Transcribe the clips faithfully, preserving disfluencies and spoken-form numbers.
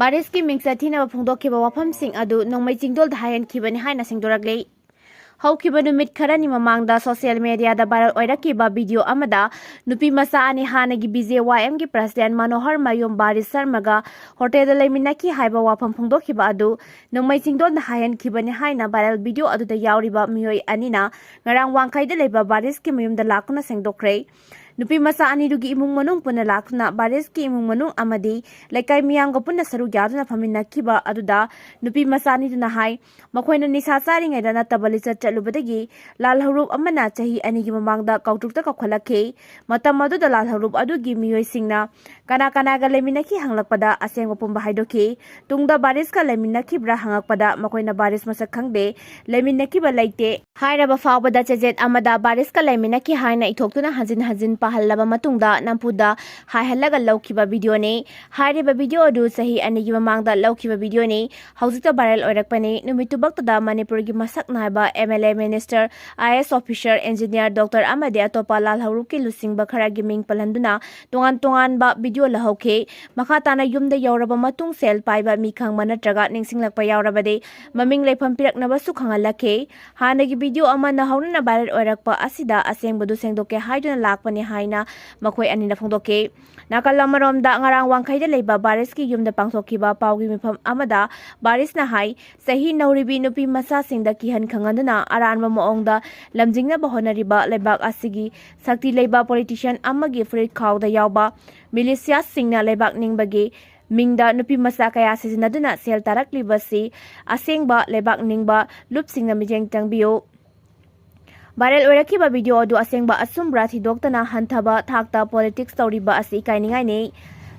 ꯕꯥꯔꯤꯁꯀꯤ ꯃꯤꯡꯆꯠ ꯊꯤꯅꯕ ꯐꯣꯡꯗꯣꯛꯈꯤꯕ ꯋꯥꯐꯝꯁꯤꯡ ꯑꯗꯨ ꯅꯣꯡꯃꯩ ꯆꯤꯡꯗꯣꯜꯗ ꯍꯥꯏꯍꯟꯈꯤꯕꯅꯤ ꯍꯥꯏꯅ ꯁꯦꯡꯗꯣꯔꯛꯂꯤ꯫ ꯍꯧꯈꯤꯕ ꯅꯨꯃꯤꯠ ꯈꯔꯅꯤ ꯃꯃꯥꯡꯗ social mediaꯗ viral ꯑꯣꯏꯔꯛꯈꯤꯕ video ꯑꯃꯗ ꯅꯨꯄꯤ ꯃꯆꯥ ꯑꯅꯤ ꯍꯥꯟꯅꯒꯤ BJYMꯒꯤ president ꯃꯅꯣꯍꯔ ꯃꯌꯨꯝ ꯕꯥꯔꯤꯁ ꯁꯔꯃꯒ hotelꯗ ꯂꯩꯃꯤꯟꯅꯈꯤ ꯍꯥꯏꯕ ꯋꯥꯐꯝ ꯐꯣꯡꯗꯣꯛꯈꯤꯕ ꯑꯗꯨ ꯅꯣꯡꯃꯩ ꯆꯤꯡꯗꯣꯜꯗ ꯍꯥꯏꯍꯟꯈꯤꯕꯅꯤ ꯍꯥꯏꯅ viral video ꯑꯗꯨꯗ ꯌꯥꯎꯔꯤꯕ ꯃꯤꯑꯣꯏ ꯑꯅꯤꯅ ꯉꯔꯥꯡ ꯋꯥꯡꯈꯩꯗ ꯂꯩꯕ ꯕꯥꯔꯤꯁꯀꯤ ꯃꯌꯨꯝꯗ ꯂꯥꯛꯇꯨꯅ ꯁꯦꯡꯗꯣꯛꯈ꯭ꯔꯦ꯫ ꯅꯨꯄꯤ ꯃꯆꯥ ꯑꯅꯤꯗꯨꯒꯤ ꯏꯃꯨꯡ ꯃꯅꯨꯡ ꯄꯨꯟꯅ ꯂꯥꯛꯇꯨꯅ ꯕꯥꯔꯤꯁꯀꯤ ꯏꯃꯨꯡ ꯃꯅꯨꯡ ꯑꯃꯗꯤ ꯂꯩꯀꯥꯏ ꯃꯤꯌꯥꯝꯒ ꯄꯨꯟꯅ ꯁꯔꯨꯛ ꯌꯥꯗꯨꯅ ꯐꯝꯃꯤꯟꯅꯈꯤꯕ ꯑꯗꯨꯗ ꯅꯨꯄꯤ ꯃꯆꯥ ꯑꯅꯤꯗꯨꯅ ꯍꯥꯏ, ꯃꯈꯣꯏꯅ ꯅꯤꯁꯥ ꯆꯥꯔꯤꯉꯩꯗ ꯅꯠꯇꯕ ꯂꯤꯆꯠ ꯆꯠꯂꯨꯕꯗꯒꯤ ꯂꯥꯜ ꯍꯧꯔꯨꯞ ꯑꯃꯅ ꯆꯍꯤ ꯑꯅꯤꯒꯤ ꯃꯃꯥꯡꯗ ꯀꯧꯇ꯭ꯔꯨꯛꯇ ꯀꯧꯈꯠꯂꯛꯈꯤ꯫ ꯃꯇꯝ ꯑꯗꯨꯗ ꯂꯥꯜ ꯍꯧꯔꯨꯞ ꯑꯗꯨꯒꯤ ꯃꯤꯑꯣꯏꯁꯤꯡꯅ ꯀꯅꯥ ꯀꯅꯥꯒ ꯂꯩꯃꯤꯟꯅꯈꯤ ꯍꯪꯂꯛꯄꯗ ꯑꯁꯦꯡꯕ ꯄꯨꯝꯕ ꯍꯥꯏꯗꯣꯛꯈꯤ꯫ ꯇꯨꯡꯗ ꯕꯥꯔꯤꯁꯀ ꯂꯩꯃꯤꯟꯅꯈꯤꯕ꯭ꯔꯥ ꯍꯪꯂꯛꯄꯗ ꯃꯈꯣꯏꯅ ꯕꯥꯔꯤꯁ ꯃꯁꯛ ꯈꯪꯗꯦ, ꯂꯩꯃꯤꯟꯅꯈꯤꯕ ꯂꯩꯇꯦ ꯍꯥꯏꯔꯕ ꯐꯥꯎꯕꯗ ꯆꯦꯖꯦꯠ ꯑꯃꯗ ꯕꯥꯔꯤꯁꯀ ꯂꯩꯃꯤꯟꯅꯈꯤ ꯍꯥꯏꯅ ꯏꯊꯣꯛꯇꯨꯅ ꯍꯟꯖꯤꯟ ꯍꯟꯖꯤꯟ ꯄꯥꯍꯜꯂꯕ ꯃꯇꯨꯡꯗ ꯅꯝꯐꯨꯗ ꯍꯥꯏꯍꯜꯂꯒ ꯂꯧꯈꯤꯕ videoꯅꯤ꯫ ꯍꯥꯏꯔꯤꯕ video ꯑꯗꯨ ꯆꯍꯤ ꯑꯅꯤꯒꯤ ꯃꯃꯥꯡꯗ ꯂꯧꯈꯤꯕ videoꯅꯤ꯫ ꯍꯧꯖꯤꯛꯇ viral ꯑꯣꯏꯔꯛꯄꯅꯤ꯫ ꯅꯨꯃꯤꯠꯇꯨꯃꯛꯇꯗ ꯃꯅꯤꯄꯨꯔꯒꯤ ꯃꯁꯛ ꯅꯥꯏꯕ MLA, minister, IAS officer, engineer, doctor ꯑꯃꯗꯤ ꯑꯇꯣꯞꯄ ꯂꯥꯜ ꯍꯧꯔꯨꯞꯀꯤ ꯂꯨꯆꯤꯡꯕ ꯈꯔꯒꯤ ꯃꯤꯡ ꯄꯜꯍꯟꯗꯨꯅ ꯇꯣꯉꯥꯟ ꯇꯣꯉꯥꯟꯕ video ꯂꯧꯍꯧꯈꯤ꯫ ꯃꯈꯥ ꯇꯥꯅ ꯌꯨꯝꯗ ꯌꯧꯔꯕ ꯃꯇꯨꯡ ꯁꯦꯜ ꯄꯥꯏꯕ ꯃꯤ ꯈꯪꯕ ꯅꯠꯇ꯭ꯔꯒ ꯅꯤꯡꯁꯤꯡꯂꯛꯄ ꯌꯥꯎꯔꯕꯗꯤ ꯃꯃꯤꯡ ꯂꯩꯐꯝ ꯄꯤꯔꯛꯅꯕꯁꯨ ꯈꯪꯍꯜꯂꯛꯈꯤ꯫ ꯍꯥꯟꯅꯒꯤ video ꯑꯃꯅ ꯍꯧꯅꯅ viral ꯑꯣꯏꯔꯛꯄ ꯑꯁꯤꯗ ꯑꯁꯦꯡꯕꯗꯨ ꯁꯦꯡꯗꯣꯛꯀꯦ ꯍꯥꯏꯗꯨꯅ ꯂꯥꯛꯄꯅꯤ ꯍꯥꯏꯅ ꯃꯈꯣꯏ ꯑꯅꯤꯅ ꯐꯣꯡꯗꯣꯛꯈꯤ꯫ ꯅꯥꯀꯜ ꯑꯃꯔꯣꯝꯗ ꯉꯔꯥꯡ ꯋꯥꯡꯈꯩꯗ ꯂꯩꯕ ꯕꯥꯔꯤꯁꯀꯤ ꯌꯨꯝꯗ ꯄꯥꯡꯊꯣꯛꯈꯤꯕ ꯄꯥꯎꯒꯤ ꯃꯤꯐꯝ ꯑꯃꯗ ꯕꯥꯔꯤꯁꯅ ꯍꯥꯏ, ꯆꯍꯤ ꯅꯧꯔꯤꯕꯤ ꯅꯨꯄꯤ ꯃꯆꯥꯁꯤꯡꯗ ꯀꯤꯍꯟ ꯈꯪꯍꯟꯗꯨꯅ ꯑꯔꯥꯟꯕ ꯃꯑꯣꯡꯗ ꯂꯝꯖꯤꯡꯅꯕ ꯍꯣꯠꯅꯔꯤꯕ ꯂꯩꯕꯥꯛ ꯑꯁꯤꯒꯤ ꯁꯛꯇꯤ ꯂꯩꯕ politician ꯑꯃꯒꯤ ꯐꯨꯔꯤꯠ ꯈꯥꯎꯗ ꯌꯥꯎꯕ militiaꯁꯤꯡꯅ ꯂꯩꯕꯥꯛ ꯅꯤꯡꯕꯒꯤ ꯃꯤꯡꯗ ꯅꯨꯄꯤ ꯃꯆꯥ ꯀꯌꯥ ꯁꯤꯖꯤꯟꯅꯗꯨꯅ ꯁꯦꯜ ꯇꯥꯔꯛꯂꯤꯕꯁꯤ ꯑꯁꯦꯡꯕ ꯂꯩꯕꯥꯛ ꯅꯤꯡꯕ ꯂꯨꯞꯁꯤꯡꯅ ꯃꯤꯠꯌꯦꯡ ꯆꯪꯕꯤꯌꯨ꯫ Viral ꯑꯣꯏꯔꯛꯈꯤꯕ video ꯑꯗꯨ ꯑꯁꯦꯡꯕ ꯑꯆꯨꯝꯕ꯭ꯔꯥ ꯊꯤꯗꯣꯛꯇꯅ ꯍꯟꯊꯕ ꯊꯥꯛꯇ politics ꯇꯧꯔꯤꯕ ꯑꯁꯤ ꯏꯀꯥꯏꯅꯤꯡꯉꯥꯏꯅꯤ꯫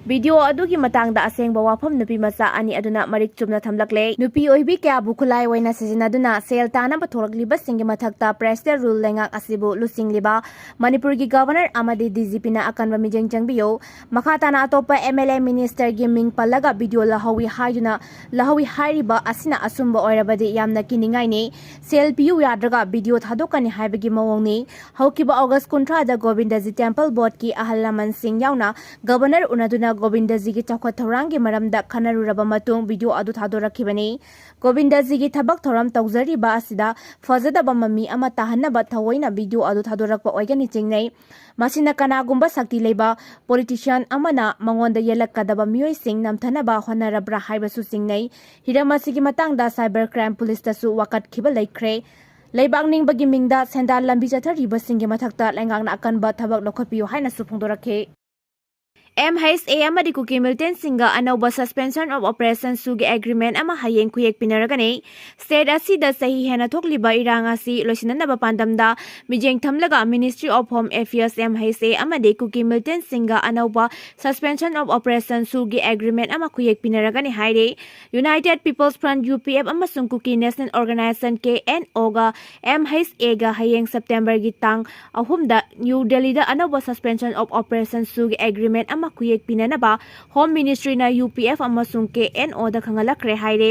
Video ꯑꯗꯨꯒꯤ ꯃꯇꯥꯡꯗ ꯑꯁꯦꯡꯕ ꯋꯥꯐꯝ ꯅꯨꯄꯤ ꯃꯆꯥ ꯑꯅꯤ ꯑꯗꯨꯅ ꯃꯔꯤꯛ ꯆꯨꯝꯅ ꯊꯝꯂꯛꯂꯦ꯫ ꯅꯨꯄꯤ ꯑꯣꯏꯕꯤ ꯀꯌꯥꯕꯨ ꯈꯨꯠꯂꯥꯏ ꯑꯣꯏꯅ ꯁꯤꯖꯤꯟꯅꯗꯨꯅ ꯁꯦꯜ ꯇꯥꯅꯕ ꯊꯣꯛꯂꯛꯂꯤꯕꯁꯤꯡꯒꯤ ꯃꯊꯛꯇ ꯄ꯭ꯔꯦꯁꯇ ꯔꯨꯜ ꯂꯩꯉꯥꯛ ꯑꯁꯤꯕꯨ ꯂꯨꯆꯤꯡꯂꯤꯕ ꯃꯅꯤꯄꯨꯔꯒꯤ ꯒꯚꯔꯅꯔ ꯑꯃꯗꯤ ꯗꯤ ꯖꯤ ꯄꯤꯅ ꯑꯀꯟꯕ ꯃꯤꯠꯌꯦꯡ ꯆꯪꯕꯤꯌꯨ꯫ ꯃꯈꯥ ꯇꯥꯅ ꯑꯇꯣꯞꯄ ꯑꯦꯝ ꯑꯦꯜ ꯑꯦ, ꯃꯤꯅꯤꯁꯇꯔꯒꯤ ꯃꯤꯡ ꯄꯜꯂꯒ ꯚꯤꯗꯤꯑꯣ ꯂꯧꯍꯧꯏ ꯍꯥꯏꯗꯨꯅ, ꯂꯧꯍꯧꯏ ꯍꯥꯏꯔꯤꯕ ꯑꯁꯤꯅ ꯑꯆꯨꯝꯕ ꯑꯣꯏꯔꯕꯗꯤ ꯌꯥꯝꯅ ꯀꯤꯅꯤꯡꯉꯥꯏꯅꯤ꯫ ꯁꯦꯜ ꯄꯤꯌꯨ ꯌꯥꯗ꯭ꯔꯒ ꯚꯤꯗꯤꯑꯣ ꯊꯥꯗꯣꯛꯀꯅꯤ ꯍꯥꯏꯕꯒꯤ ꯃꯑꯣꯡꯅꯤ꯫ ꯍꯧꯈꯤꯕ ꯑꯣꯒꯁ ꯀꯨꯟꯊ꯭ꯔꯥꯗ ꯒꯣꯕꯤꯟꯗꯖꯤ ꯇꯦꯝꯄꯜ ꯕꯣꯔꯗꯀꯤ ꯑꯍꯜ ꯂꯃꯟꯁꯤꯡ ꯌꯥꯎꯅ ꯒꯕꯔꯅꯔ ꯎꯅꯗꯨꯅ ꯒꯣꯕꯤꯟꯗꯖꯤꯒꯤ ꯆꯥꯎꯈꯠ ꯊꯧꯔꯥꯡꯒꯤ ꯃꯔꯝꯗ ꯈꯟꯅꯔꯨꯔꯕ ꯃꯇꯨꯡ ꯚꯤꯗꯤꯑꯣ ꯑꯗꯨ ꯊꯥꯗꯣꯔꯛꯈꯤꯕꯅꯤ꯫ ꯒꯣꯕꯤꯟꯗꯖꯤꯒꯤ ꯊꯕꯛ ꯊꯧꯔꯝ ꯇꯧꯖꯔꯤꯕ ꯑꯁꯤꯗ ꯐꯖꯗꯕ ꯃꯃꯤ ꯑꯃ ꯇꯥꯍꯟꯅꯕ ꯊꯑꯣꯏꯅ ꯚꯤꯗꯤꯑꯣ ꯑꯗꯨ ꯊꯥꯗꯣꯔꯛꯄ ꯑꯣꯏꯒꯅꯤ ꯆꯤꯡꯅꯩ꯫ ꯃꯁꯤꯅ ꯀꯅꯥꯒꯨꯝꯕ ꯁꯛꯇꯤ ꯂꯩꯕ ꯄꯣꯂꯤꯇꯤꯁꯤꯌꯥꯟ ꯑꯃꯅ ꯃꯉꯣꯟꯗ ꯌꯦꯜꯂꯛꯀꯗꯕ ꯃꯤꯑꯣꯏꯁꯤꯡ ꯅꯝꯊꯅꯕ ꯍꯣꯠꯅꯔꯕ꯭ꯔꯥ ꯍꯥꯏꯕꯁꯨ ꯆꯤꯡꯅꯩ꯫ ꯍꯤꯔꯝ ꯑꯁꯤꯒꯤ ꯃꯇꯥꯡꯗ ꯁꯥꯏꯕꯔ ꯀ꯭ꯔꯥꯏꯝ ꯄꯨꯂꯤꯁꯇꯁꯨ ꯋꯥꯀꯠꯈꯤꯕ ꯂꯩꯈ꯭ꯔꯦ꯫ ꯂꯩꯕꯥꯛ ꯅꯤꯡꯕꯒꯤ ꯃꯤꯡꯗ ꯁꯦꯟꯗꯥꯟ ꯂꯝꯕꯤ ꯆꯠꯊꯔꯤꯕꯁꯤꯡꯒꯤ ꯃꯊꯛꯇ ꯂꯩꯉꯥꯛꯅ ꯑꯀꯟꯕ ꯊꯕꯛ ꯂꯧꯈꯠꯄꯤꯌꯨ ꯍꯥꯏꯅꯁꯨ ꯐꯣꯡꯗꯣꯔꯛꯈꯤ꯫ ꯑꯦꯝ ꯍꯩꯆ ꯑꯦ ꯑꯃꯗꯤ ꯀꯨꯀꯤ ꯃꯤꯂꯤꯇꯦꯟꯁꯤꯡꯒ ꯑꯅꯧꯕ Suspension of Operation ꯁꯨꯒꯤ ꯑꯦꯒ꯭ꯔꯤꯃꯦꯟ ꯑꯃ ꯍꯌꯦꯡ ꯈꯨꯌꯦꯛ ꯄꯤꯅꯔꯒꯅꯤ꯫ ꯁ꯭ꯇꯦꯠ ꯑꯁꯤꯗ ꯆꯍꯤ ꯍꯦꯟꯅ ꯊꯣꯛꯂꯤꯕ ꯏꯔꯥꯡ ꯑꯁꯤ ꯂꯣꯏꯁꯤꯟꯅꯅꯕ ꯄꯥꯟꯗꯝꯗ ꯃꯤꯠꯌꯦꯡ ꯊꯝꯂꯒ Ministry of Home Affairs, M H A ꯑꯃꯗꯤ ꯀꯨꯀꯤ ꯃꯤꯂꯤꯇꯦꯟꯁꯤꯡꯒ ꯑꯅꯧꯕ Suspension of Operation ꯁꯨꯒꯤ ꯑꯦꯒ꯭ꯔꯤꯃꯦꯟ ꯑꯃ ꯈꯨꯌꯦꯛ ꯄꯤꯅꯔꯒꯅꯤ ꯍꯥꯏꯔꯤ꯫ United People's Front, U P F, ꯑꯃꯁꯨꯡ Kuki national organisation, K N ꯑꯣꯒ ꯑꯦꯝ ꯍꯩꯆ ꯑꯦꯒ ꯍꯌꯦꯡ ꯁꯦꯞꯇꯦꯝꯕꯔꯒꯤ ꯇꯥꯡ ꯑꯍꯨꯝꯗ ꯅ꯭ꯌꯨ ꯗꯦꯜꯂꯤꯗ ꯑꯅꯧꯕ Suspension of Operation ꯁꯨꯒꯤ ꯑꯦꯒ꯭ꯔꯤꯃꯦꯟ ꯑꯃ ꯈꯨꯌꯦꯛ ꯄꯤꯅꯅꯕ ꯍꯣꯝ ꯃꯤꯅꯤꯁꯇ꯭ꯔꯤꯅ ꯌꯨ ꯄꯤ ꯑꯦꯐ ꯑꯃꯁꯨꯡ ꯀꯦ ꯑꯦꯟ ꯑꯣꯗ ꯈꯪꯍꯜꯂꯛꯈ꯭ꯔꯦ ꯍꯥꯏꯔꯦ꯫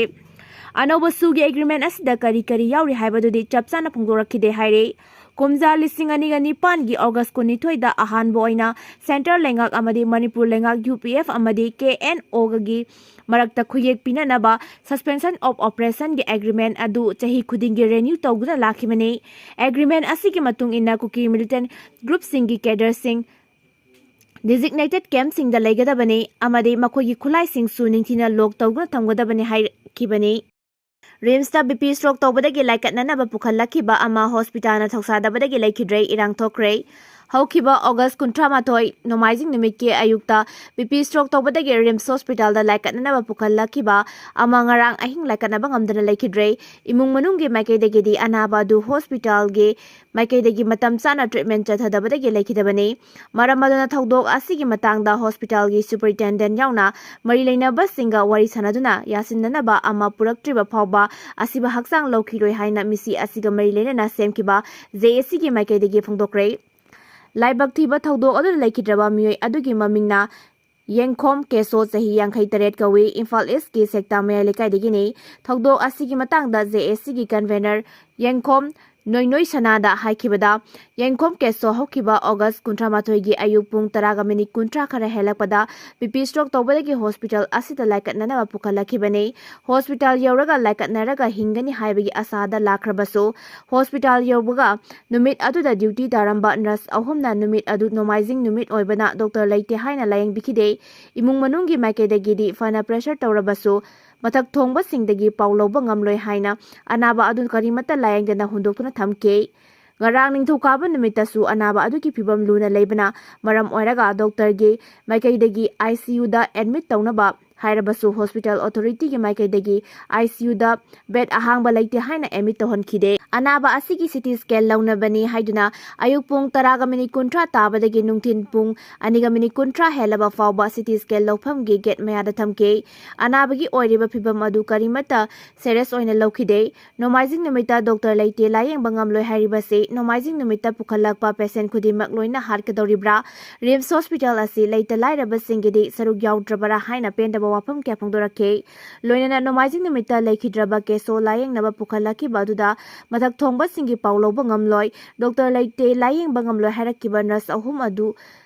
ꯑꯅꯧꯕ ꯁꯨꯒꯤ ꯑꯦꯒ꯭ꯔꯤꯃꯦꯟ ꯑꯁꯤꯗ ꯀꯔꯤ ꯀꯔꯤ ꯌꯥꯎꯔꯤ ꯍꯥꯏꯕꯗꯨꯗꯤ ꯆꯞ ꯆꯥꯅ ꯐꯣꯡꯗꯣꯔꯛꯈꯤꯗꯦ ꯍꯥꯏꯔꯦ꯫ ꯀꯨꯝꯖꯥ ꯂꯤꯁꯤꯡ ꯑꯅꯤꯒ ꯅꯤꯄꯥꯟꯒꯤ ꯑꯣꯒꯁ ꯀꯨꯟꯅꯤꯊꯣꯏꯗ ꯑꯍꯥꯟꯕ ꯑꯣꯏꯅ ꯁꯦꯟꯇ꯭ꯔꯦꯜ ꯂꯩꯉꯥꯛ ꯑꯃꯗꯤ ꯃꯅꯤꯄꯨꯔ ꯂꯩꯉꯥꯛ, ꯌꯨ ꯄꯤ ꯑꯦꯐ ꯑꯃꯗꯤ ꯀꯦ ꯑꯦꯟ ꯑꯣꯒꯒꯤ ꯃꯔꯛꯇ ꯈꯨꯌꯦꯛ ꯄꯤꯅꯅꯕ Suspension of Operation ꯒꯤ ꯑꯦꯒ꯭ꯔꯤꯃꯦꯟ ꯑꯗꯨ ꯆꯍꯤ ꯈꯨꯗꯤꯡꯒꯤ ꯔꯤꯅ꯭ꯌꯨ ꯇꯧꯗꯨꯅ ꯂꯥꯛꯈꯤꯕꯅꯤ꯫ ꯑꯦꯒ꯭ꯔꯤꯃꯦꯟ ꯑꯁꯤꯒꯤ ꯃꯇꯨꯡ ꯏꯟꯅ ꯀꯨꯀꯤ ꯃꯤꯂꯤꯇꯦꯟ ꯒ꯭ꯔꯨꯞꯁꯤꯡꯒꯤ ꯀꯦꯗꯔꯁꯤꯡ ꯗꯤꯖꯤꯒꯅꯦꯇꯦꯗ ꯀꯦꯝꯞꯁꯤꯡꯗ ꯂꯩꯒꯗꯕꯅꯤ ꯑꯃꯗꯤ ꯃꯈꯣꯏꯒꯤ ꯈꯨꯠꯂꯥꯏꯁꯤꯡꯁꯨ ꯅꯤꯡꯊꯤꯅ ꯂꯣꯛ ꯇꯧꯗꯨꯅ ꯊꯝꯒꯗꯕꯅꯤ ꯍꯥꯏꯈꯤꯕꯅꯤ꯫ ꯔꯤꯝꯁꯇ ꯕꯤ ꯄꯤ ꯁ꯭ꯇ꯭ꯔꯣꯛ ꯇꯧꯕꯗꯒꯤ ꯂꯥꯏꯀꯠꯅꯅꯕ ꯄꯨꯈꯠꯂꯛꯈꯤꯕ ꯑꯃ ꯍꯣꯁꯄꯤꯇꯥꯜꯅ ꯊꯧꯁꯥꯗꯕꯗꯒꯤ ꯂꯩꯈꯤꯗ꯭ꯔꯦ, ꯏꯔꯥꯡ ꯊꯣꯛꯈ꯭ꯔꯦ꯫ ꯍꯧꯈꯤꯕ ꯑꯣꯒꯁ ꯀꯨꯟꯊ꯭ꯔꯥ ꯃꯥꯊꯣꯏ, ꯅꯣꯡꯃꯥꯏꯖꯤꯡ ꯅꯨꯃꯤꯠꯀꯤ ꯑꯌꯨꯛꯇ ꯕꯤ ꯄꯤ ꯁ꯭ꯇ꯭ꯔꯣꯛ ꯇꯧꯕꯗꯒꯤ ꯔꯤꯝꯁ ꯍꯣꯁꯄꯤꯇꯥꯜꯗ ꯂꯥꯏꯀꯠꯅꯅꯕ ꯄꯨꯈꯠꯂꯛꯈꯤꯕ ꯑꯃ ꯉꯔꯥꯡ ꯑꯍꯤꯡ ꯂꯥꯏꯀꯠꯅꯕ ꯉꯝꯗꯅ ꯂꯩꯈꯤꯗ꯭ꯔꯦ꯫ ꯏꯃꯨꯡ ꯃꯅꯨꯡꯒꯤ ꯃꯥꯏꯀꯩꯗꯒꯤꯗꯤ ꯑꯅꯥꯕ ꯑꯗꯨ ꯍꯣꯁꯄꯤꯇꯥꯜꯒꯤ ꯃꯥꯏꯀꯩꯗꯒꯤ ꯃꯇꯝ ꯆꯥꯅ ꯇ꯭ꯔꯤꯠꯃꯦꯟ ꯆꯠꯊꯗꯕꯗꯒꯤ ꯂꯩꯈꯤꯗꯕꯅꯤ꯫ ꯃꯔꯝ ꯑꯗꯨꯅ ꯊꯧꯗꯣꯛ ꯑꯁꯤꯒꯤ ꯃꯇꯥꯡꯗ ꯍꯣꯁꯄꯤꯇꯥꯜꯒꯤ ꯁꯨꯄꯔꯤꯟꯇꯦꯟꯗꯦꯟ ꯌꯥꯎꯅ ꯃꯔꯤ ꯂꯩꯅꯕꯁꯤꯡꯒ ꯋꯥꯔꯤ ꯁꯥꯟꯅꯗꯨꯅ ꯌꯥꯁꯤꯟꯅꯅꯕ ꯑꯃ ꯄꯨꯔꯛꯇ꯭ꯔꯤꯕ ꯐꯥꯎꯕ ꯑꯁꯤꯕ ꯍꯛꯆꯥꯡ ꯂꯧꯈꯤꯔꯣꯏ ꯍꯥꯏꯅ ꯃꯤꯁꯤ ꯑꯁꯤꯒ ꯃꯔꯤ ꯂꯩꯅꯅ ꯁꯦꯝꯈꯤꯕ ꯖꯦ ꯑꯦ ꯁꯤꯒꯤ ꯃꯥꯏꯀꯩꯗꯒꯤ ꯐꯣꯡꯗꯣꯛꯈ꯭ꯔꯦ꯫ ꯂꯥꯏꯕꯛ ꯊꯤꯕ ꯊꯧꯗꯣꯛ ꯑꯗꯨꯗ ꯂꯩꯈꯤꯗ꯭ꯔꯕ ꯃꯤꯑꯣꯏ ꯑꯗꯨꯒꯤ ꯃꯃꯤꯡꯅ ꯌꯦꯡꯈꯣꯝ ꯀꯦꯁꯣ, ꯆꯍꯤ ꯌꯥꯡꯈꯩ ꯇꯔꯦꯠ ꯀꯧꯏ, ꯏꯝꯐꯥꯜ ꯏꯁꯀꯤ ꯁꯦꯛꯇꯥ ꯃꯌꯥꯏ ꯂꯩꯀꯥꯏꯗꯒꯤꯅꯤ꯫ ꯊꯧꯗꯣꯛ ꯑꯁꯤꯒꯤ ꯃꯇꯥꯡꯗ ꯖꯦ ꯑꯦ ꯁꯤꯒꯤ ꯀꯟꯚꯦꯅꯔ ꯌꯦꯡꯈꯣꯝ ꯅꯣꯏꯅꯣꯏ ꯁꯅꯥꯗ ꯍꯥꯏꯈꯤꯕꯗ, ꯌꯦꯡꯈꯣꯝ ꯀꯦꯁꯣ ꯍꯧꯈꯤꯕ ꯑꯣꯒꯁ ꯀꯨꯟꯊ꯭ꯔꯥ ꯃꯥꯊꯣꯏꯒꯤ ꯑꯌꯨꯛ ꯄꯨꯡ ꯇꯔꯥꯒ ꯃꯤꯅꯤꯠ ꯀꯨꯟꯊ꯭ꯔꯥ ꯈꯔ ꯍꯦꯜꯂꯛꯄꯗ ꯕꯤ ꯄꯤ ꯁ꯭ꯇ꯭ꯔꯣꯛ ꯇꯧꯕꯗꯒꯤ ꯍꯣꯁꯄꯤꯇꯥꯜ ꯑꯁꯤꯗ ꯂꯥꯏꯀꯠꯅꯅꯕ ꯄꯨꯈꯠꯂꯛꯈꯤꯕꯅꯤ꯫ ꯍꯣꯁꯄꯤꯇꯥꯜ ꯌꯧꯔꯒ ꯂꯥꯏꯀꯠꯅꯔꯒ ꯍꯤꯡꯒꯅꯤ ꯍꯥꯏꯕꯒꯤ ꯑꯁꯥꯗ ꯂꯥꯛꯈ꯭ꯔꯕꯁꯨ, ꯍꯣꯁꯄꯤꯇꯥꯜ ꯌꯧꯕꯒ ꯅꯨꯃꯤꯠ ꯑꯗꯨꯗ ꯗ꯭ꯌꯨꯇꯤ ꯇꯥꯔꯝꯕ ꯅꯔꯁ ꯑꯍꯨꯝꯅ ꯅꯨꯃꯤꯠ ꯑꯗꯨ ꯅꯣꯡꯃꯥꯏꯖꯤꯡ ꯅꯨꯃꯤꯠ ꯑꯣꯏꯕꯅ ꯗꯣꯛꯇꯔ ꯂꯩꯇꯦ ꯍꯥꯏꯅ ꯂꯥꯌꯦꯡꯕꯤꯈꯤꯗꯦ꯫ ꯏꯃꯨꯡ ꯃꯅꯨꯡꯒꯤ ꯃꯥꯏꯀꯩꯗꯒꯤꯗꯤ ꯐꯅ ꯄ꯭ꯔꯦꯁꯔ ꯇꯧꯔꯕꯁꯨ, ꯃꯊꯛ ꯊꯣꯡꯕꯁꯤꯡꯗꯒꯤ ꯄꯥꯎ ꯂꯧꯕ ꯉꯝꯂꯣꯏ ꯍꯥꯏꯅ ꯑꯅꯥꯕ ꯑꯗꯨ ꯀꯔꯤꯃꯠꯇ ꯂꯥꯌꯦꯡꯗꯅ ꯍꯨꯟꯗꯣꯛꯇꯨꯅ ꯊꯝꯈꯤ꯫ ꯉꯔꯥꯡ ꯅꯤꯡꯊꯧꯀꯥꯕ ꯅꯨꯃꯤꯠꯇꯁꯨ ꯑꯅꯥꯕ ꯑꯗꯨꯒꯤ ꯐꯤꯕꯝ ꯂꯨꯅ ꯂꯩꯕꯅ ꯃꯔꯝ ꯑꯣꯏꯔꯒ ꯗꯣꯛꯇꯔꯒꯤ ꯃꯥꯏꯀꯩꯗꯒꯤ ꯑꯥꯏ ꯁꯤ ꯌꯨꯗ ꯑꯦꯗꯃꯤꯠ ꯇꯧꯅꯕ ꯍꯥꯏꯔꯕꯁꯨ, ꯍꯣꯁꯄꯤꯇꯥꯜ ꯑꯣꯊꯣꯔꯤꯇꯤꯒꯤ ꯃꯥꯏꯀꯩꯗꯒꯤ ꯑꯥꯏ ꯁꯤ ꯌꯨꯗ ꯕꯦꯗ ꯑꯍꯥꯡꯕ ꯂꯩꯇꯦ ꯍꯥꯏꯅ ꯑꯦꯗꯃꯤꯠ ꯇꯧꯍꯟꯈꯤꯗꯦ꯫ ꯑꯅꯥꯕ ꯑꯁꯤꯒꯤ ꯁꯤ ꯇꯤ ꯁ꯭ꯀꯦꯟ ꯂꯧꯅꯕꯅꯤ ꯍꯥꯏꯗꯨꯅ ꯑꯌꯨꯛ ꯄꯨꯡ ꯇꯔꯥꯒ ꯃꯤꯅꯤꯠ ꯀꯨꯟꯊ꯭ꯔꯥ ꯇꯥꯕꯗꯒꯤ ꯅꯨꯡꯊꯤꯜ ꯄꯨꯡ ꯑꯅꯤꯒ ꯃꯤꯅꯤꯠ ꯀꯨꯟꯊ꯭ꯔꯥ ꯍꯦꯜꯂꯕ ꯐꯥꯎꯕ ꯁꯤ ꯇꯤ ꯁ꯭ꯀꯦꯟ ꯂꯧꯐꯝꯒꯤ ꯒꯦꯠ ꯃꯌꯥꯗ ꯊꯝꯈꯤ꯫ ꯑꯅꯥꯕꯒꯤ ꯑꯣꯏꯔꯤꯕ ꯐꯤꯕꯝ ꯑꯗꯨ ꯀꯔꯤꯃꯠꯇ ꯁꯦꯔꯤꯌꯁ ꯑꯣꯏꯅ ꯂꯧꯈꯤꯗꯦ꯫ ꯅꯣꯡꯃꯥꯏꯖꯤꯡ ꯅꯨꯃꯤꯠꯇ ꯗꯣꯛꯇꯔ ꯂꯩꯇꯦ, ꯂꯥꯌꯦꯡꯕ ꯉꯝꯂꯣꯏ ꯍꯥꯏꯔꯤꯕꯁꯤ ꯅꯣꯡꯃꯥꯏꯖꯤꯡ ꯅꯨꯃꯤꯠꯇ ꯄꯨꯈꯠꯂꯛꯄ ꯄꯦꯁꯦꯟ ꯈꯨꯗꯤꯡꯃꯛ ꯂꯣꯏꯅ ꯍꯥꯠꯀꯗꯧꯔꯤꯕ꯭ꯔꯥ? ꯔꯤꯝꯁ ꯍꯣꯁꯄꯤꯇꯥꯜ ꯑꯁꯤ ꯂꯩꯇ ꯂꯥꯏꯔꯕꯁꯤꯡꯒꯤꯗꯤ ꯁꯔꯨꯛ ꯌꯥꯎꯗ꯭ꯔꯕꯔꯥ ꯍꯥꯏꯅ ꯄꯦꯟꯗꯕ ꯋꯥꯐꯝ ꯀꯌꯥ ꯐꯣꯡꯗꯣꯔꯛꯈꯤ꯫ ꯂꯣꯏꯅꯅ ꯅꯣꯡꯃꯥꯏꯖꯤꯡ ꯅꯨꯃꯤꯠꯇ ꯂꯩꯈꯤꯗ꯭ꯔꯕ ꯀꯦꯁꯣ ꯂꯥꯌꯦꯡꯅꯕ ꯄꯨꯈꯠꯂꯛꯈꯤꯕ ꯑꯗꯨꯗ ꯃꯊꯛ ꯊꯣꯡꯕꯁꯤꯡꯒꯤ ꯄꯥꯎ ꯂꯧꯕ ꯉꯝꯂꯣꯏ, ꯗꯣꯛꯇꯔ ꯂꯩꯇꯦ, ꯂꯥꯌꯦꯡꯕ ꯉꯝꯂꯣꯏ ꯍꯥꯏꯔꯛꯈꯤꯕ ꯅꯔꯁ ꯑꯍꯨꯝ ꯑꯗꯨ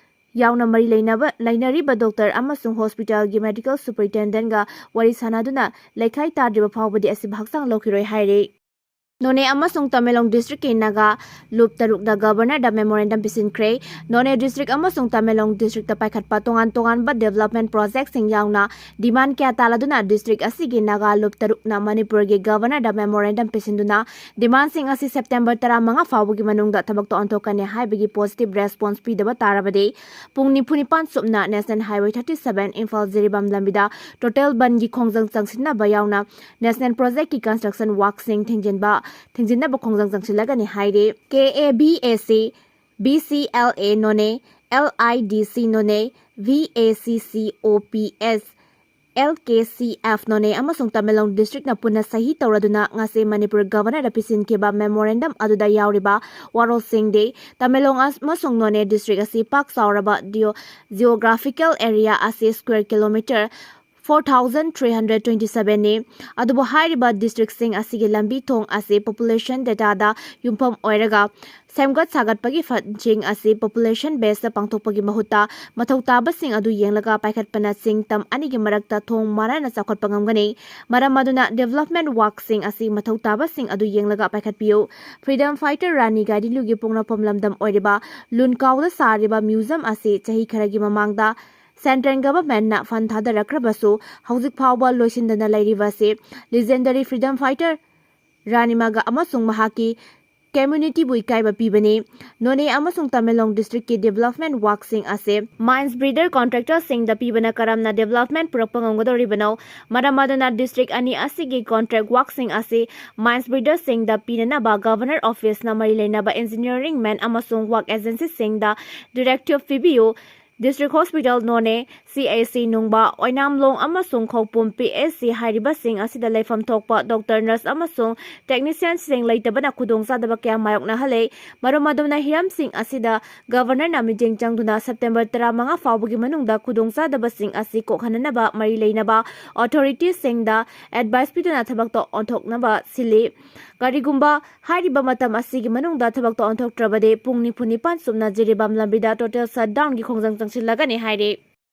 ꯌꯥꯎꯅ ꯃꯔꯤ ꯂꯩꯅꯕ, ꯂꯩꯅꯔꯤꯕ ꯗꯣꯛꯇꯔ ꯑꯃꯁꯨꯡ ꯍꯣꯁꯄꯤꯇꯥꯜꯒꯤ ꯃꯦꯗꯤꯀꯦꯜ ꯁꯨꯄꯔꯤꯟꯇꯦꯟꯗꯦꯟꯒ ꯋꯥꯔꯤ ꯁꯥꯅꯗꯨꯅ ꯂꯩꯈꯥꯏ ꯇꯥꯗ꯭ꯔꯤꯕ ꯐꯥꯎꯕꯗꯤ ꯑꯁꯤꯕꯨ ꯍꯛꯆꯥꯡ ꯂꯧꯈꯤꯔꯣꯏ ꯍꯥꯏꯔꯤ꯫ ꯅꯣꯅꯦ ꯑꯃꯁꯨꯡ ꯇꯃꯦꯡꯂꯣꯡ ꯗꯤꯁꯇ꯭ꯔꯤꯛꯀꯤ ꯅꯥꯒꯥ ꯂꯨꯞ ꯇꯔꯨꯛꯅ ꯒꯕꯔꯅꯔꯗ ꯃꯦꯃꯣꯔꯦꯟꯗꯝ ꯄꯤꯁꯤꯟꯈ꯭ꯔꯦ꯫ ꯅꯣꯅꯦ ꯗꯤꯁꯇ꯭ꯔꯤꯛ ꯑꯃꯁꯨꯡ ꯇꯃꯦꯡꯂꯣꯡ ꯗꯤꯁꯇ꯭ꯔꯤꯛꯇ ꯄꯥꯏꯈꯠꯄ ꯇꯣꯉꯥꯟ ꯇꯣꯉꯥꯟꯕ ꯗꯤꯕꯦꯂꯞꯃꯦꯟ ꯄ꯭ꯔꯣꯖꯦꯛꯁꯤꯡ ꯌꯥꯎꯅ ꯗꯤꯃꯥꯟ ꯀꯌꯥ ꯇꯥꯂꯗꯨꯅ ꯗꯤꯁꯇ꯭ꯔꯤꯛ ꯑꯁꯤꯒꯤ ꯅꯥꯒꯥ ꯂꯨꯞ ꯇꯔꯨꯛꯅ ꯃꯅꯤꯄꯨꯔꯒꯤ ꯒꯕꯔꯅꯔꯗ ꯃꯦꯃꯣꯔꯦꯟꯗꯝ ꯄꯤꯁꯤꯟꯗꯨꯅ ꯗꯤꯃꯥꯟꯁꯤꯡ ꯑꯁꯤ ꯁꯦꯞꯇꯦꯝꯕꯔ ꯇꯔꯥꯃꯉꯥ ꯐꯥꯎꯕꯒꯤ ꯃꯅꯨꯡꯗ ꯊꯕꯛꯇ ꯑꯣꯟꯊꯣꯛꯀꯅꯤ ꯍꯥꯏꯕꯒꯤ ꯄꯣꯖꯤꯇꯤꯚ ꯔꯦꯁꯄꯣꯟꯁ ꯄꯤꯗꯕ ꯇꯥꯔꯕꯗꯤ ꯄꯨꯡ ꯅꯤꯐꯨ ꯅꯤꯄꯥꯟ ꯆꯨꯞꯅ national highway thirty seven Imphal Jiribam ꯂꯝꯕꯤꯗ ꯇꯣꯇꯦꯜ ꯕꯟꯒꯤ ꯈꯣꯡꯖꯪ ꯆꯪꯁꯤꯟꯅꯕ ꯌꯥꯎꯅ ꯅꯦꯁꯅꯦꯜ ꯄ꯭ꯔꯣꯖꯦꯛꯀꯤ ꯀꯟꯁꯇ꯭ꯔꯛꯁꯟ ꯋꯥꯔꯛꯁꯤꯡ ꯊꯤꯡꯖꯤꯟꯕ, ꯊꯤꯡꯖꯤꯟꯅꯕ ꯈꯣꯡꯖꯪ ꯆꯪꯁꯤꯜꯂꯒꯅꯤ ꯍꯥꯏꯔꯤ꯫ ꯀꯦ ꯑꯦ ꯕꯤ ꯑꯦ ꯁꯤ, B C L A Noney, L I D ꯁꯤ ꯅꯣꯅꯦ, ꯚꯤ ꯑꯦ ꯁꯤ ꯁꯤ ꯑꯣ P S, L K C F ꯅꯣꯅꯦ ꯑꯃꯁꯨꯡ ꯇꯃꯦꯡꯂꯣꯡ ꯗꯤꯁꯇ꯭ꯔꯤꯛꯅ ꯄꯨꯟꯅ ꯁꯍꯤ ꯇꯧꯔꯗꯨꯅ ꯉꯁꯤ ꯃꯅꯤꯄꯨꯔ ꯒꯕꯔꯅꯔꯗ ꯄꯤꯁꯤꯟꯈꯤꯕ ꯃꯦꯃꯣꯔꯦꯟꯗꯝ ꯑꯗꯨꯗ ꯌꯥꯎꯔꯤꯕ ꯋꯥꯔꯣꯜꯁꯤꯡꯗꯤ, ꯇꯃꯦꯡꯂꯣꯡ ꯑꯃꯁꯨꯡ ꯅꯣꯅꯦ ꯗꯤꯁꯇ꯭ꯔꯤꯛ ꯑꯁꯤ ꯄꯥꯛ ꯆꯥꯎꯔꯕ ꯗꯤꯑꯣ-, ꯖꯤꯑꯣꯒ꯭ꯔꯥꯐꯤꯀꯦꯜ ꯑꯦꯔꯤꯌꯥ ꯑꯁꯤ square kilometre four thousand three hundred twenty ꯁꯚꯦꯟꯅꯤ꯫ ꯑꯗꯨꯕꯨ ꯍꯥꯏꯔꯤꯕ districtꯁꯤꯡ ꯑꯁꯤꯒꯤ ꯂꯝꯕꯤ ꯊꯣꯡ ꯑꯁꯤ population dataꯗ ꯌꯨꯝꯐꯝ ꯑꯣꯏꯔꯒ ꯁꯦꯝꯒꯠ ꯁꯥꯒꯠꯄꯒꯤ fundꯁꯤꯡ ꯑꯁꯤ population baseꯇ ꯄꯥꯡꯊꯣꯛꯄꯒꯤ ꯃꯍꯨꯠꯇ ꯃꯊꯧ ꯇꯥꯕꯁꯤꯡ ꯑꯗꯨ ꯌꯦꯡꯂꯒ ꯄꯥꯏꯈꯠꯄꯅ ꯆꯤꯡ ꯇꯝ ꯑꯅꯤꯒꯤ ꯃꯔꯛꯇ ꯊꯣꯡ ꯃꯥꯟꯅꯅ ꯆꯥꯎꯈꯠꯄ ꯉꯝꯒꯅꯤ꯫ ꯃꯔꯝ ꯑꯗꯨꯅ development workꯁꯤꯡ ꯑꯁꯤ ꯃꯊꯧ ꯇꯥꯕꯁꯤꯡ ꯑꯗꯨ ꯌꯦꯡꯂꯒ ꯄꯥꯏꯈꯠꯄꯤꯌꯨ꯫ Freedom fighter ꯔꯥꯅꯤ ꯒꯥꯏꯗꯤꯟꯂꯤꯌꯨꯒꯤ ꯄꯣꯛꯅꯐꯝ ꯂꯝꯗꯝ ꯑꯣꯏꯔꯤꯕ ꯂꯨꯟꯀꯥꯎꯗ ꯁꯥꯔꯤꯕ museum ꯑꯁꯤ ꯆꯍꯤ ꯈꯔꯒꯤ ꯃꯃꯥꯡꯗ central governmentꯅ fund ꯊꯥꯗꯔꯛꯈ꯭ꯔꯕꯁꯨ ꯍꯧꯖꯤꯛ ꯐꯥꯎꯕ ꯂꯣꯏꯁꯤꯟꯗꯅ ꯂꯩꯔꯤꯕ ꯑꯁꯤ legendary freedom fighter ꯔꯥꯅꯤꯃꯒ ꯑꯃꯁꯨꯡ ꯃꯍꯥꯛꯀꯤ communityꯕꯨ ꯏꯀꯥꯏꯕ ꯄꯤꯕꯅꯤ꯫ ꯅꯣꯅꯦ ꯑꯃꯁꯨꯡ ꯇꯃꯦꯡꯂꯣꯡ districtꯀꯤ development workꯁꯤꯡ ꯑꯁꯤ mines breeder contractorꯁꯤꯡꯗ ꯄꯤꯕꯅ ꯀꯔꯝꯅ development ꯄꯨꯔꯛꯄ ꯉꯝꯒꯗꯧꯔꯤꯕꯅꯣ? ꯃꯔꯝ ꯑꯗꯨꯅ district ꯑꯅꯤ ꯑꯁꯤꯒꯤ contract workꯁꯤꯡ ꯑꯁꯤ mines breederꯁꯤꯡꯗ ꯄꯤꯅꯅꯕ Governor Officeꯅ ꯃꯔꯤ ꯂꯩꯅꯕ engineering man ꯑꯃꯁꯨꯡ work agencyꯁꯤꯡꯗ directive ꯄꯤꯕꯤꯌꯨ꯫ District Hospital ꯅꯣꯅꯦ, CHC ꯅꯨꯡꯕ, ꯑꯣꯏꯅꯥꯝꯂꯣꯡ ꯑꯃꯁꯨꯡ ꯈꯧꯄꯨꯝ PHC ꯍꯥꯏꯔꯤꯕꯁꯤꯡ ꯑꯁꯤꯗ ꯂꯩꯐꯝ ꯊꯣꯛꯄ doctor, nurse ꯑꯃꯁꯨꯡ technicianꯁꯤꯡ ꯂꯩꯇꯕꯅ ꯈꯨꯗꯣꯡꯆꯥꯗꯕ ꯀꯌꯥ ꯃꯥꯌꯣꯛꯅꯍꯜꯂꯦ꯫ ꯃꯔꯝ ꯑꯗꯨꯅ ꯍꯤꯔꯝꯁꯤꯡ ꯑꯁꯤꯗ Governorꯅ ꯃꯤꯠꯌꯦꯡ ꯆꯪꯗꯨꯅ September ꯇꯔꯥꯃꯉꯥ ꯐꯥꯎꯕꯒꯤ ꯃꯅꯨꯡꯗ ꯈꯨꯗꯣꯡꯆꯥꯗꯕꯁꯤꯡ ꯑꯁꯤ ꯀꯣꯛꯍꯟꯅꯅꯕ ꯃꯔꯤ ꯂꯩꯅꯕ authoritiesꯁꯤꯡꯗ advice ꯄꯤꯗꯨꯅ ꯊꯕꯛꯇ ꯑꯣꯟꯊꯣꯛꯅꯕ ꯁꯤꯜꯂꯤ꯫ ꯀꯔꯤꯒꯨꯝꯕ ꯍꯥꯏꯔꯤꯕ ꯃꯇꯝ ꯑꯁꯤꯒꯤ ꯃꯅꯨꯡꯗ ꯊꯕꯛꯇ ꯑꯣꯟꯊꯣꯛꯇ꯭ꯔꯕꯗꯤ ꯄꯨꯡ ꯅꯤꯐꯨ ꯅꯤꯄꯥꯟ ꯆꯨꯞꯅ ꯖꯤꯔꯤꯕꯥꯝ ꯂꯝꯕꯤꯗ total shutdownꯒꯤ ꯈꯣꯡꯖꯪ ꯆꯪꯁꯤꯜꯂꯒꯅꯤ ꯍꯥꯏꯔꯤ꯫